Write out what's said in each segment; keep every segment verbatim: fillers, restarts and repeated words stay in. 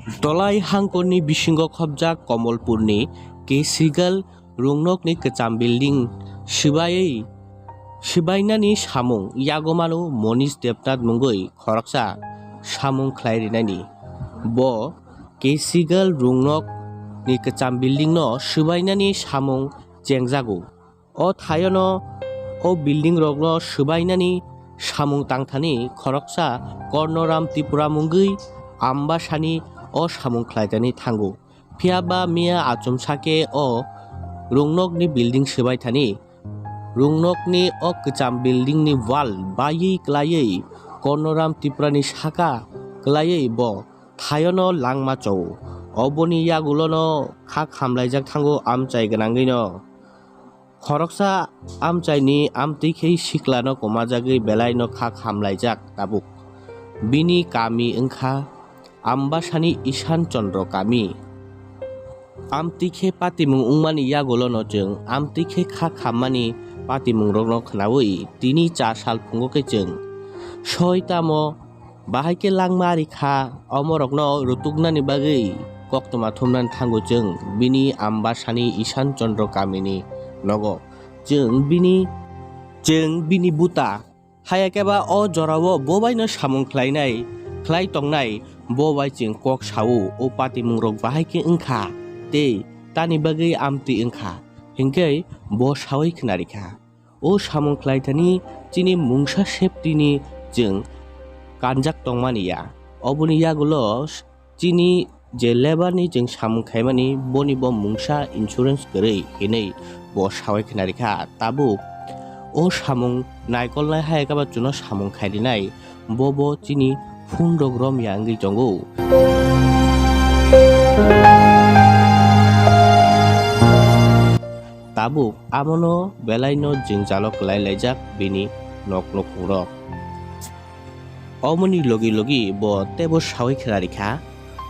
Tolai hangkorni bisingo khopjak Komolpurni K Sigal rungnokni kwcham building swbaiwi, swbainani samung yagomano Monish Debnath mungwi khoroksa samung khlai rinani. Bo K Sigal rungnokni kwcham buildingno swbainani samung chengjago. O thaiono o building rokno swbainani samung tangthani khoroksa Kornoram Tripura mungwi Ambasani o samung khlaitani thango. Phiya ba miya achomsa khe o rungnokni building swbaithani rungnokni o kwcham building ni wall baiwi kwlaiwi Kornoram Tripura ni saka kwlaiwi bo thaiono langma chao. Oboni yagulono kha khamlaijak thango amchai gwnangwino. Khoroksa amchaini amtwi khe siklano komajagwi belaino kha khamlaijak tabuk. Bini kami wngkha Ambasani Ishan Chandra kami. Amtwi khe patimung wngmani yagulono chwng amtwi khe kha khammani patimungrokno khnaui tini cha sal phungo khe chwng soi tamo bahai khe langma rikha, omorokno rutuknani bagwi koktwma thumnani thango chwng bini Ambasani Ishan Chandra kamini nogo. Chwng bini, chwng bini buta. Haya khe ba o jorao bo baino samung khlainai, khlai tongnai, bo bai chwng kok sao, o patimungrok bahai khe wngkha, tei tani bagwi amtwi wngkha, hinkhe bo saui khna rikha. O samung khlaithani chini mungsa safety ni chwng kanjak tongmani ya. Oboni yagulo chini je labour ni chwng samung khaimani boni bo mungsa insurance kwrwi hinwi bo saui khna rikha. Tabuk o samung naikolnai hai khe ba chwngno samung khairinai bo bo chini phone rok romya wngwi tongo. Tabuk amono belaino jwngjalo kwlai laijak bini nok nukhungrok. Omoni logi logi bo teibo saui khna rikha,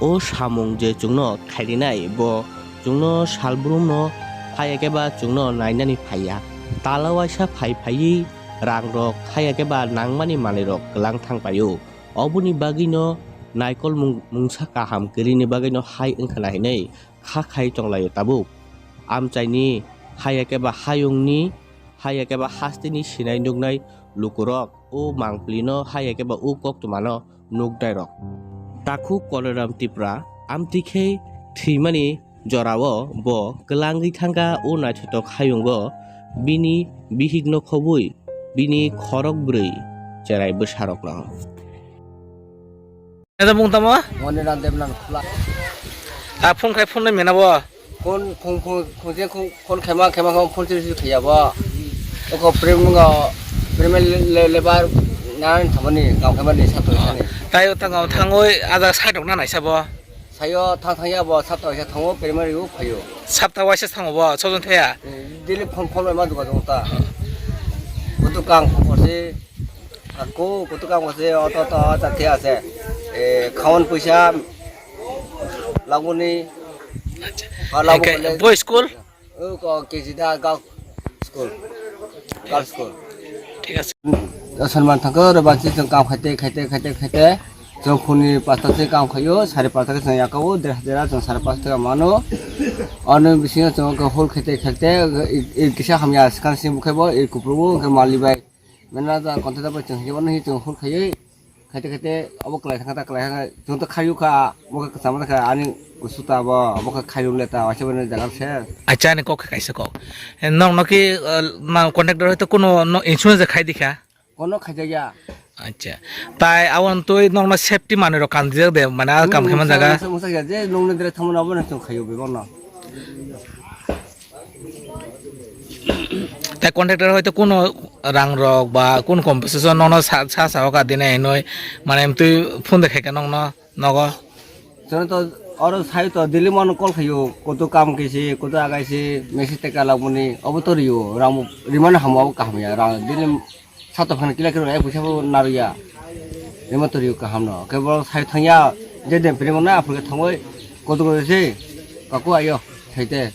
o samung je chwngno khairinai bo chwngno salbrumno haya khe ba chwngno nainani phaiya. Tala waisa phai phaiwi rangrok haya khe ba nangmani manwirok kwlang thang paio. Oboni bagwino naikol mung-, mungsa kaham kwrwini bagwino hai wngkhana hinwi kha khai tonglaio tabuk. Amchaini haya khe ba hayungni haya khe ba hasteni sinai nuknai lukurok o mangpilino haya khe ba o koktwmano nuknairok. Takhuk Koloram Tripura amtwi khe thwimani jorao bo kwlangwi thangkha o naithothok hayungo bini bihikno khobwi bini khorok bwrwi cherai bwsarokno. Neta bung tamo? Moniram Debnath Khula. A phone khai phone nai mena bo? Phone, phone, phone, phone se phone, phone khaima, khaima, khaima, phone se receive khaiya bo. Oko prem ngo, prem le, le, lebar nan thamani, kam khaimani, sato sani. Tai o thango, thangoi, aja side rok na naisa bo? Sayo thang thang ya bo, sato waisa thango, prem ri u phayo. Sapta waisa thango bo, sojon thaya? Daily phone, phone ma duka duka ta. Butu kang phone se. Ako kutuk ang wase auto to chakhe ase. Eh, khawan puisa laguni. Acha. Ha, lagu Eke, bole. Boy school? Oh, ko K G da girl school. Girl school. Thik ase. Sanman thangko, oro bansi chwng kam khaite, khaite, khaite, khaite. Chwng phunni pasta se kam khaio, sare pasta khe chwng yakao, dera, dera chwng sare pasta khe mano. Ano bisingo chwng khe hol khaite, khaite, i, i kisa hamya, skang sing bukhaibo, i kuprugo, khe mali bai. Mena da konta da bai chwng hiya wano hi chwng hur khaiwi khaite khaite abo kwlai thangkha ta kwlai thangkha chwng ta khayu kha mokhe kwchama ta kha ani kusu ta abo abo kha khayu le ta waisa bani jaga se. Acha ani kok kaisa kok. Nong no ki, uh, ma contractor hoito kuno no insurance khai dikha. Kono khaijakya. Acha. Tai awon tui nong no safety mani rok kan dijak de mana kam khe man jaga. Musa ya je nong ne dire thamon abo na chwng khayu be bono. Tai contractor hoito kuno rang rok ba kun compensation nono sa, sa, sa ka dinai hinoi, mane twi phone de khaika nongno nogo. Jono to oro sai to daily mano call khayo, koto kam kaise, koto agaise, message teka lagmani, obo to riyo, rang rimani hamo, obo kaham ya, rang daily sato phano kila kilo, ek puisa bo naruya, rima to riyo kaham no, kebo sai thangya, je den primo na, aphuke thangoi, koto koto se, kaku ayo, saite.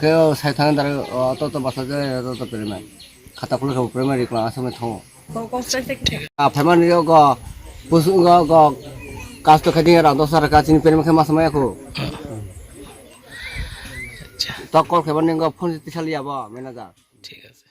Khe o sai thang dara, o, to, to, basa je, to, to, primary. Khata khuluk khe primary kla asam thango. A, primary go, go, pus-, go, go, Kas to khaiding rang dos hajar ka chini payment khe masa maya kho. Acha. To call khaiba ningo phone tisali abo manager. Thik ase.